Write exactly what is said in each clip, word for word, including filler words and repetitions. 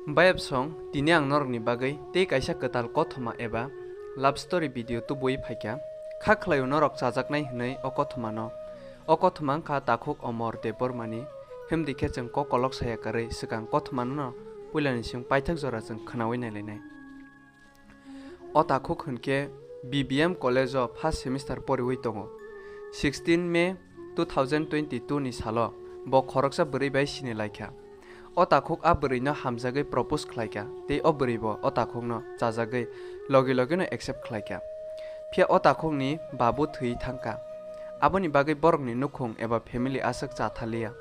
Bayapsong, tini ang norokni bagwi tei kaisa kwtal kothoma eba love story video tubui phaikha. Kha khlaio norok chajaknai hwnwi o kothomano. O kothoma wngkha Takhuk Omor Debbarmani. Himdi khe chwng kok kolok saya karwi swkang kothomano puilani simi paithak jora chwng khwnaui nailainai. O takhuk hwnkhe B B M College o first semester poriwi tongo. Sixteen May two thousand twenty-two ni salo bo khoroksa bwrwi bai sini laikha. O takhuk a bwrwino hamjagwi propose khlaikha tei o bwrwibo o takhukno chajagwi logi logino accept khlaikha. Phiya o takhukni babu thwi thangkha. Aboni bagwi borokni nukhung eba family aswk cha thaliya.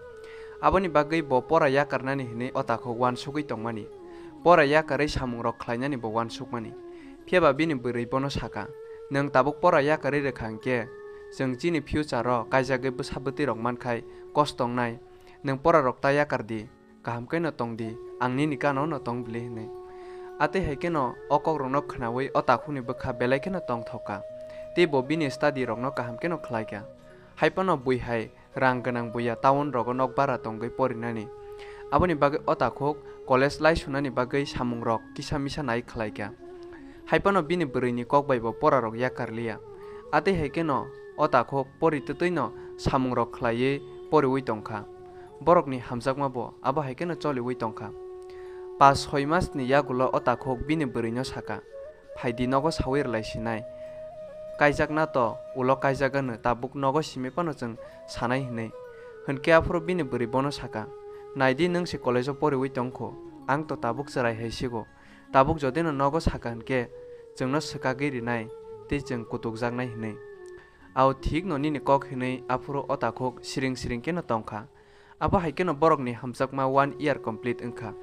Aboni bagwi bo pora yakarnani hwnwi o takhuk uansugwi tongmani. Pora yakarwi samungrok khlainani bo uansukmani. Phiyaba bini bwrwi bono saka, "Nwng tabuk pora yakarwi rwkha hwnkhe, chwng chini future-o kaijagwi bwsa bwtwirok mankhai kosto wngnai. Nwng porarok ta yakar di, kaham khe'-no tong di, ang nini gana'-no tong bili," hwnwi. Atwi hai kheno o kokrokno khwnaui o takhukni bwkha belai kheno tongthok kha, tei bo bini study-rokno kaham kheno khlai kha. Hai phano bui hai rang gwnang buya town rogo nok bara tongwi porinani. Aboni bagwi o takhuk college lai sunani bagwi samungrok kisa misa nai khlai kha. Hai phano bini bwrwini kok bai bo porarok yakar liya. Atwi hai kheno o takhuk pori twtwino samungrok khlaiwi poriwi tong kha. Borokni hamjakma bo abo hai kheno choliwi tong kha. Pas soi masni yagulo o takhuk bini bwrwino saka, "Phaidi nogo sawi rwlai sinai. Kaijakna to ulo kaijak anw, tabuk nogo simi phano chwng sanai," hwnwi. Hwnkhe aphuru bini bwrwi bono saka, "Naidi, nwng se college-o poriwi tong kho, ang to tabuk chwrai hai sigo. Tabuk jodino nogo saka hwnkhe chwngno swkagwi rinai tei chwng kutukjaknai," hwnwi. "Ao thikno nini kok," hwnwi aphuru o takhuk siring siring kheno tong kha. Abo hai kheno borokni hamjakma one year complete wng kha.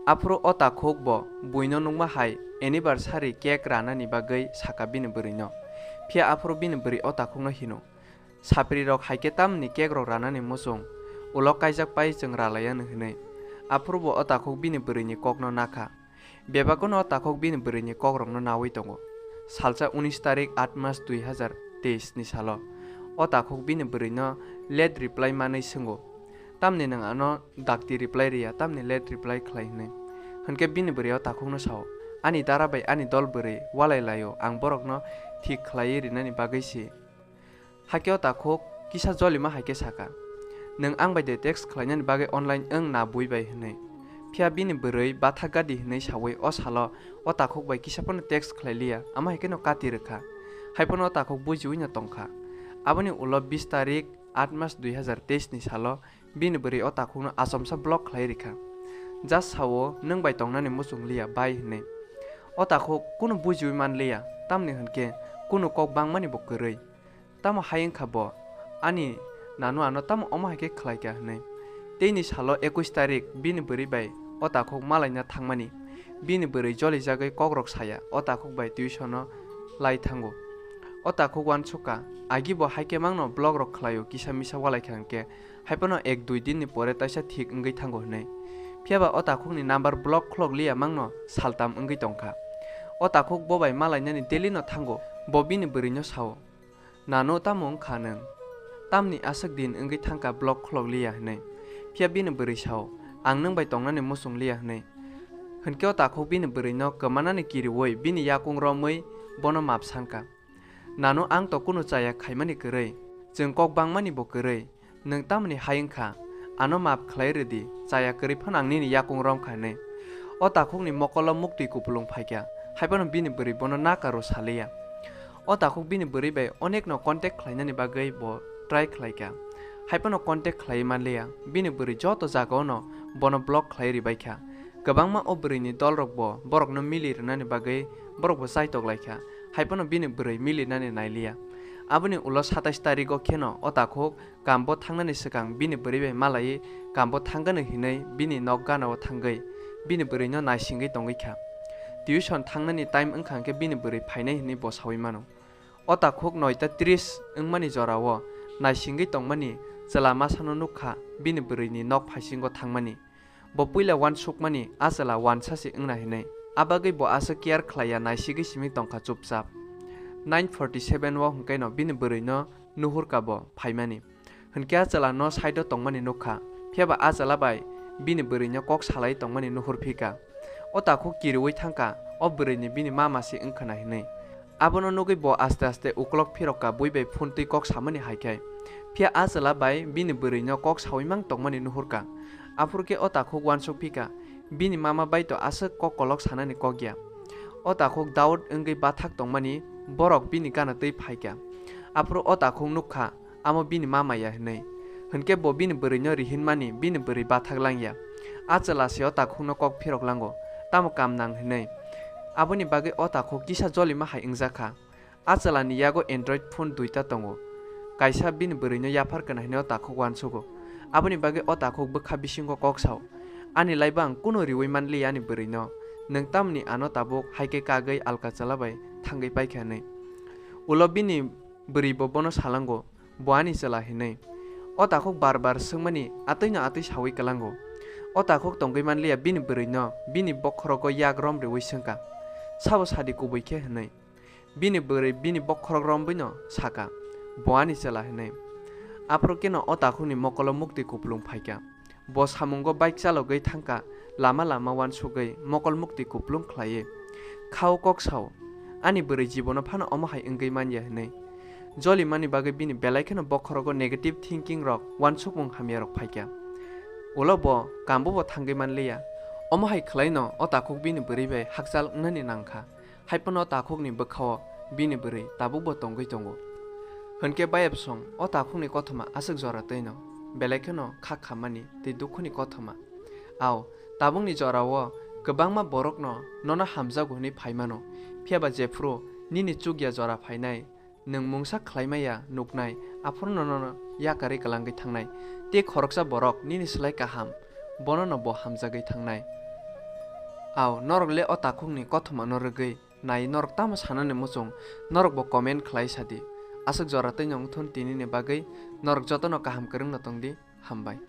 Aphuru o takhuk bo buino nukma hai anniversary cake ranani bagwi saka bini bwrwino. Phiya aphuru bini bwrwi o takhukno hino, "Saprirok hai khe tamni cake rok ranani muchung, ulo kaijak pai chwng ralai anw," hwnwi. Aphuru bo o takhuk bini bwrwini kokno nakha. Bebak'-no o takhuk bini bwrwini kokrokno naui tongo. Salsa unis tarik, aat mas dui hazar teis ni salo o takhuk bini bwrwino late reply manwi swngo, "Tamni nwng ano dakti reply rwya, tamni late reply khlai?" hwnwi. Hwnkhe bini bwrwi o takhukno sao, "Ani dara bai ani dol bwrwi walai laio, ang borokno thik khlaiwi rinani bagwi se." Hakhe o takhuk kisa jolima hai khe saka, "Nwng ang bai de text khlainani bagwi online wng na bui bai?" hwnwi. Phiya bini bwrwi bathak gadi hwnwi saui o salo o takhuk bai kisa phano text khlai liya, amo hai kheno kati rwkha. Hai phano o takhuk bujiui no tongkha. Aboni ulo bis tarik, aat mas dui hazar teis ni salo bini bwrwi o takhukno achomsa block khlai rikha. Just sao, "Nwng bai tongnani muchung liya bai," hwnwi. O takhuk kunu bujiui man liya, tamni hwnkhe kunu kok bangmani bo kwrwi. Tamo hai wngkha bo? Ani nanu ano tamo omo hai khe khlai kha hwnwi. Teini salo ekush tarik bini bwrwi bai o takhuk malaina thangmani. Bini bwrwi jolijagwi kokrok saya o takhuk bai tuition-o lai thango. O takhuk uansuk kha, agi bo hai khe mangno block rok khlaio, kisa misa walai kha hwnkhe, hai phano ek dui din ni pore taisa thik wngwi thango hwnwi. Phiya ba o takhukni number block khulok liya mangno saltam wngwi tongkha. O takhuk bo bai malainani daily no thango, bo bini bwrwi no sao, "Nanu tamo wngkha nwng? Tamni aswk din wngwi thangkha block khulok liya," hwnwi. Phiya bini bwrwi sao, "Ang nwng bai tongnani muchung liya," hwnwi. Hwnkhe o takhuk bini bwrwino kwmanani kiriui bini yakung romwi bono map sankha, "Nanu ang to kunu chaya khaimani kwrwi, chwng kok bangmani bo kwrwi, nwng tamoni hai wngkha, ano map khlai rwdi, chaya kwrwi phano ang nini yakung romkha," hwnwi. O takhukni mokolo muktwi kupulung phaikha, hai phano bini bwrwi bono nakaro saliya. O takhuk bini bwrwi bai onekno contact khlainani bagwi bo try khlaikha, hai phano contact khlaiwi manliya. Bini bwrwi joto jagao no bono block khlai ribaikha. Kwbangma o bwrwini dolrok bo borokno mili rwnani bagwi borok bo chaitok laikha, hai phano bini bwrwi milinani nailiya. Aboni ulo satais tarigo kheno o takhuk kambo thangnani swkang bini bwrwi bai malaiwi kambo thangano hinwi bini nok ganao thangwi bini bwrwino naisingwi tongwi kha. Tuition thangnani time wngkha hwnkhe bini bwrwi phainai hinwi bo saui mano. O takhuk noita tris wngmani jorao naisingwi tongmani chwla masano nukha bini bwrwini nok phaisingo thangmani. Bo puila uansukmani a chwla uansa se wngna hinwi. A bagwi bo aswk care khlaiya, naisigwi simi tongkha chupchap. Nine forty seven o hwnkhe no bini bwrwino nuhurkha bo phaimani. Hwnkhe a chwla no side o tongmani nukha, phiyaba a chwla bai bini bwrwino kok salai tongmani nuhurphikha. O takhuk kiriui thangkha, o bwrwini bini mama se wngkhwna hinwi. Abono nugwi bo aste aste uklok phirokka bui bai phone twi kok samani hai khe. Phiya a chwla bai bini bwrwino kok saui mang tongmani nuhurkha. Aphuru khe o takhuk uansuk phikha, bini mama bai to aswk kok kolok sanani kok ya. O takhuk Daud wngwi bathak tongmani borok bini gana twi phaikha. Aphuru o takhuk nukkha, amo bini mama ya hinwi. Hinkhe bo bini bwrwino rihinmani bini bwrwi bathak langya. A chwla se o takhukno kok phirok lango, tamo kam nang hinwi. Aboni bagwi o takhuk kisa jolima hai wngjakha. A chwlani yago Android phone duita tongo. Kaisa bini bwrwino yaphar kana hinwi o takhuk uansugo. Aboni bagwi o takhuk bwkha bisingo kok sao, "Ani laibo ang kuno riui manliya ani bwrwino. Nwng tamni ano tabuk hai khe kagwi alka chwla bai thangwi paikha," hinwi. Ulo bini bwrwibo bono salango, "Bo ani chwla," hinwi. O takhuk bar bar swngmani atwino atwi saui kwlango. O takhuk tongwi manliya bini bwrwino bini bokhorogo yak rom riui swngkha, "Sabo sadi kubui khe?" hinwi. Bini bwrwi bini bokhorok romwino saka, "Bo ani chwla," hinwi. Aphuru kheno o takhukni mokolo mukti kupulung phaikha. Bo samungo bike chalogwi thangkha, lama lama uansugwi mokol mukti kupulung khlaiwi. Khao kok sao, "Ani bwrwi jibono phano omo hai wngwi manya," hinwi. Jolimani bagwi bini belai kheno bokhorogo negative thinking rok, uansukmung hamya rok phaikha. Ulo bo kambo bo thangwi manliya. Omo hai khwlaino o takhuk bini bwrwi bai hakchal wngnani nangkha. Haiphano o takhukni bwkhao bini bwrwi tabukbo tongwi tongo. Hinkhe bayapsong o takhukni kothoma aswk jora twino, belai kheno kha khammani tei dukhuni kothoma. Ao, tabukni jorao kwbangma borokno nono hamjago hwnwi phaimano, phiyaba jephuru nini chukya jora phainai, nwng mungsa khlaimaya nuknai, aphuru nono yakarwi kwlangwi thangnai, tei khoroksa borok nini slai kaham, bonono bo hamjagwi thangnai. Ao, norok le o takhukni kothomano rwgwi nai norok tamo sanani muchung, norokbo comment khlai sadi. Aswk jora twino wngthun tinini bagwi, norok jotono kaham kwrwngno tongdi, hambai.